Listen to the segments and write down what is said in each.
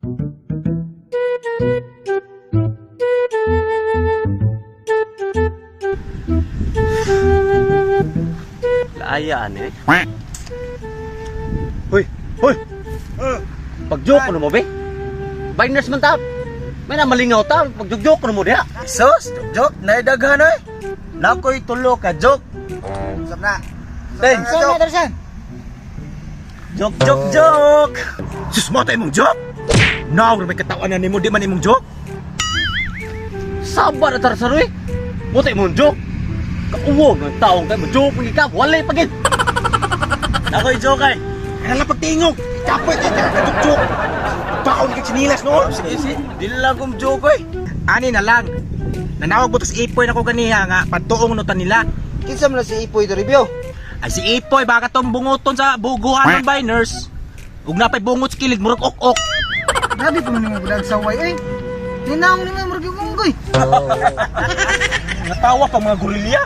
Laayaan eh. Hoy! Hoy! Pag-joke ko na mo, be? Biners man ta. May na malingaw ta. Pag-joke ko na mo diha. Sus, joke, naidaghan oy. Nakoy tulo ka joke. Sab na. Ten, Sab na, Tarzan. Joke, joke, joke. Sus mo tayo mong joke. Now, may katawan na nimo di man imong joke. Saba na tarsaroy. Mo tayo mong joke. Kauwag ng taong tayo. Mo-joke mo ka. Walay pagid. Nakoy joke ay. Ano lang pagtingog? Kapoy kay ka joke joke. Baon kay sinilas noon. Sige, sige. Dili lang kong joke oy. Ani na lang. Nanawag butos ipoy na ko ganiha nga patuong no nila. Kinsa man na si Ipoy to review? Ay si Ipoy baka tong bunguton sa buguhan ng biners. Ug napay bungot sa kilid murag ok-ok. Grabe po man yung bulag sa way eh. Ninaong ni murag yung unggoy. Natawa pa mga gorilya.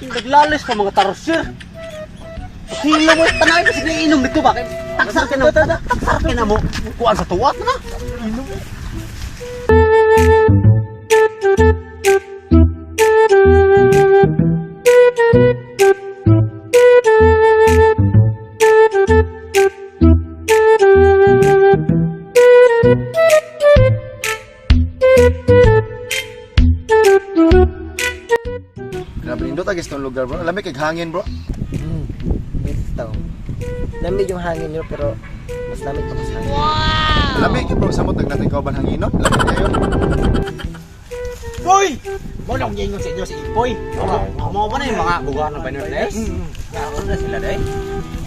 Naglalis pa mga tarosir. Hilo mo, tanay kasi naiinom nito ba? Taksar ka na, taksar ka na mo. Kuan sa tuwat na. Grabe nindot agis tong lugar, bro. Lamig kay hangin, bro. Bitaw. Lamig yung hangin nyo pero mas lamig pa mas hangin. Lamig kay bro samot natin kauban hanginon. Lamig kayo. Boy! Mo lang ingon sa inyo si Ipoy. Amo ba na yung mga bugahan ng biners na Ano na sila day?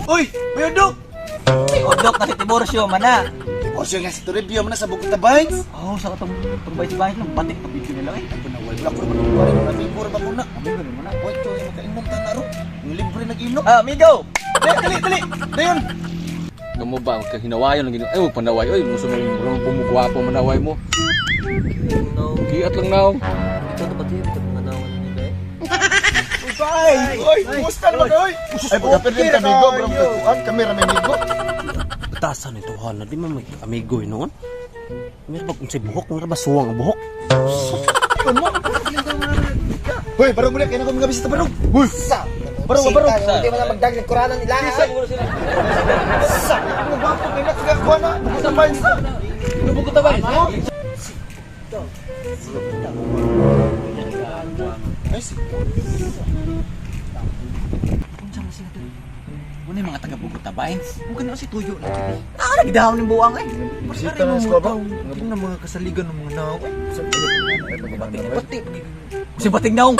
Uy, may udok. May udok na si Tiburcio man na. Diborsyo nga si Toribio man na sa Bukod Tabains. Oh, sa katong tumbay sa bahay ng batik pa video nila eh. Ako na wala ko man ko rin amigo ra ba ko na. Amigo ni man na. Oy, to makainom ta na ro. Ang libre nag-inom. Ah, amigo. Dali, dali, dali. Dayon. Kamo ba, huwag kang hinawayon ang ay, huwag panaway. Oy, gusto mo yung pumugwapo manaway mo. No. Giat lang now. Ito to pati ito mga nawan nila eh. Ay, oy, kumusta naman oy? Ay, pagkapir din kamigo, bro. Kuan kami ra may amigo. Batasan ito, hala. Di man may amigo eh noon. Meron ba kung sa buhok? Meron ba suwang ang buhok? Hoy, barog mo na kay na ko mga bisita barog. Hoy. Sa! Barog, barog. Hindi mo na magdag ng kuranan nila. Sa, mo gwapo kay na kagakuha na. Bukod Tabains na. Bukod Tabains? Ay, si Unsa man sila dali? Muna yung mga taga Bogota Vines. Huwag na si Tuyo na. Ah, nagdahon ng buwang eh. Bisita na sa bro. Ito na mga kasaligan ng mga naong eh. Pati. Pati. Kasi bating naong.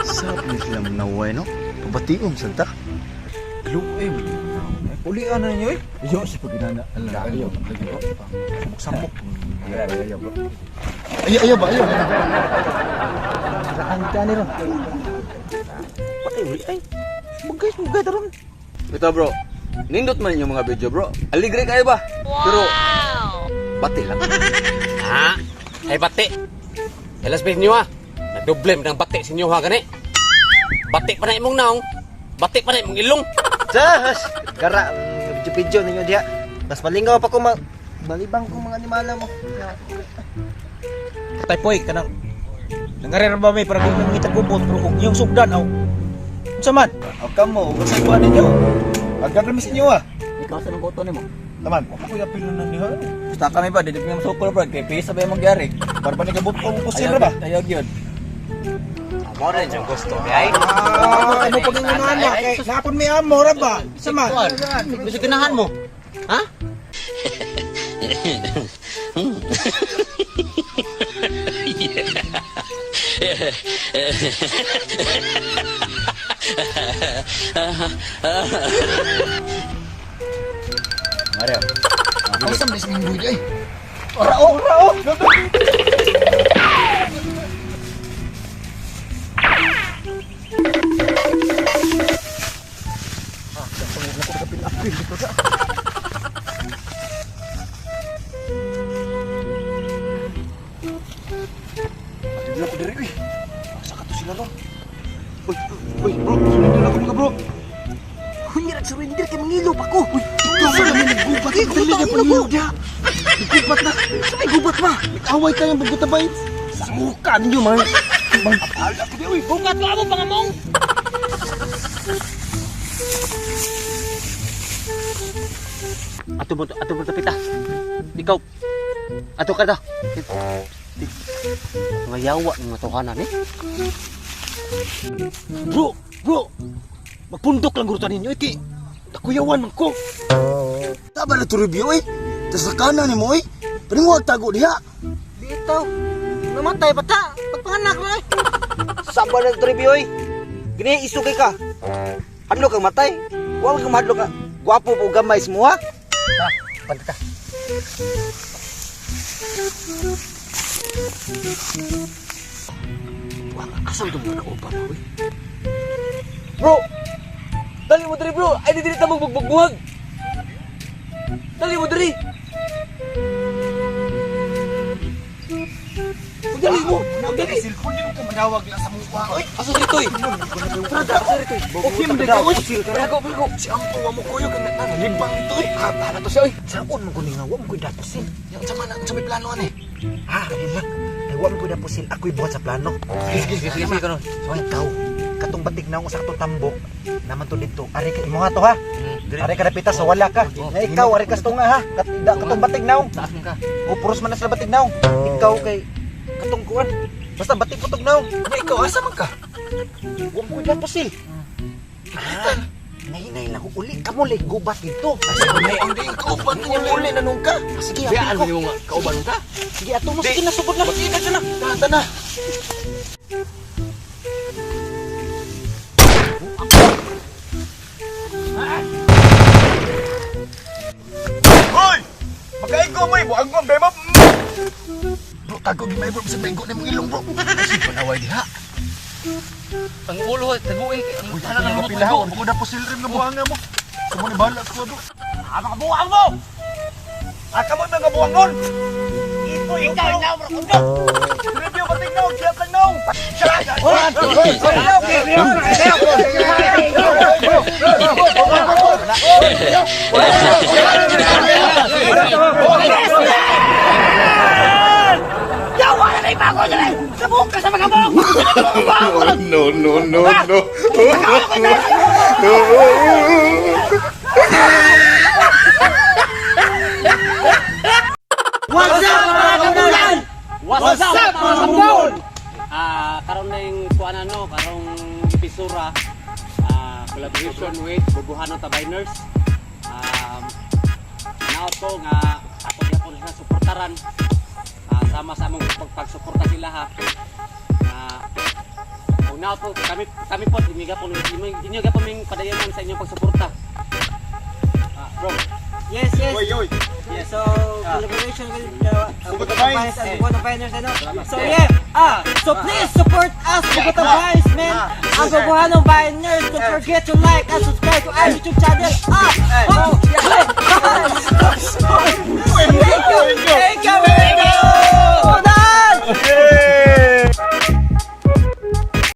Sabi na sila manaway, no? Pabatiom santa. Glo eh. Ulian na ninyo eh. Yo si paginana. Ala, ayo. Lagi bro. Samok. Ayo, ayo, bro. Ayo, ayo ba? Ayo. Ang tani ron. Pati uli ay. Magay, magay taron. Ito bro, nindot man yung mga video bro. Aligre kayo ba? Pero, bati lang. Ha? Ay, bati. Alas ba inyo ha? Nagdoblem ng bati sa inyo ha, gani? Bati pa na imong naong. Bati pa na imong ilong. Sas! Gara, video-video ninyo diha. Mas malingaw pa ko ma... Balibang ko mga animala mo. Tay poy kanang nangarera ba may para kung mangita gubot pero og iyong sugdan aw. Unsa man? Aw kamo, ug sa kuan ninyo. Agad ra mi sa inyo ah. Ikaw sa nang goto nimo. Taman. Ako ya pilo na niha. Basta kami ba dili mi masukol bro kay pesa ba imong gyari. Para ba ni gabot ko pusil ra ba? Ayaw gyud. Amo rin yung gusto, ay. Ah, mo pagingunan na kay napon mi amo ra ba? Sa man. Gusto ganahan mo? Ha? Mario. Asa man si Minggoy ay? Ora o. Dili ko diri uy. Asa ka to sila ron? Uy, uy, bro, sunod na ako mga bro. Hunya, nag-surrender kay mangilo pa ko. Uy, ikaw man namin naggubat. Dali na pag diha. Gubat na. Sa may gubat ma. Nag-away kayo ng Bogota Vines. Sa mukha ninyo mga. Ala ko di uy. Bukat ko amo pangamong. Ato mo tapita. Ikaw. Ato ka da. Mga yawa ng mga tawhana ni. Bro, bro. Magpundok lang guro ninyo iki. Nakuyawan man ko. Taba na to review eh. Tas sa kanan nimo eh. Pero mo tago diha. Dito. Namatay pa ta. Pagpanganak na eh. Samba na Toribio oy. Gini isugay ka. Hadlok kang matay. Wa man kang mahadlok nga. Gwapo po gamay sa muha. Tara, banta ta. Asa to mga kauban uy? Bro! Dali mo diri bro! Ay di diri ta magbugbughag! Dali mo diri! Dali mo! Dali! Cellphone nimo ka manawag lang sa mukha. Oy, Asa diri toy? brother. Okay man ka oy. Brago, brago! Si Ampo wa mo kuyo kang nalibang dito eh. Ah, bahala to siya oy! Saon man ko ni nga wa man ko'y dapusin. Yang sama na sa may plano ani. Ha, ayun lang. Ay wa man ko'y dapusin. Ako'y buhat sa plano. Sige, sige, sige, sige, kanon. So ikaw, katong batig na sa katong tambok, naman to dito. Ari ka imo ha to ha. Ari ka napita sa wala ka. Nga ikaw ari ka sa tunga ha. Katong batig naong. Taas mo ka. O puros man na sila batig naong. Ikaw kay katong kuan. Basta batig putog naong. Nya ikaw asa man ka? Wa mo ko'y dapusil. Ah, nahinay lang ko uli. Kamo lay gubat dito. Ay, ang di kauban ko uli na nung ka. Sige, Biyaan ato mo yung mga kauban ka. Sige, ato mo. Sige, nasugod na. Sige na na. Tata na. Hoy! Makaigo mo, buang mo, bemo. Bro, tago gimay bro, sa bengo na mong ilong bro. Kasi panaway diha. Ang ulo, taguin. Ang Uy, tala ng ang pilaw, ang na po silrim na buhanga mo. Kamo ni bahala ko bro. Ah, mga buwang mo! Ah, kamo mga buwangon. Ito, ikaw, ikaw, bro. Review bating naw, kiyat lang naw. No, no, no, no. What's up mga kamulan? What's up mga kamunggol? Ah, karon na yung kuan ano, karong episura collaboration with Bubuhano Tabiners. Now to nga ato gyapon sila suportaran. Sama sa among pagsuporta sila ha. Una po kami kami po inyo gyapon inyo gyapon ming padayonan sa inyong pagsuporta. Bro. Yes. Oy, oy. Yeah, so collaboration with the Bogota Bogota Vines. Vines and Bogota Viners, ano? So yeah, so please support us, Bogota Vines, man. Ang Bubuhanong Viners. Don't forget to like and subscribe to our YouTube channel.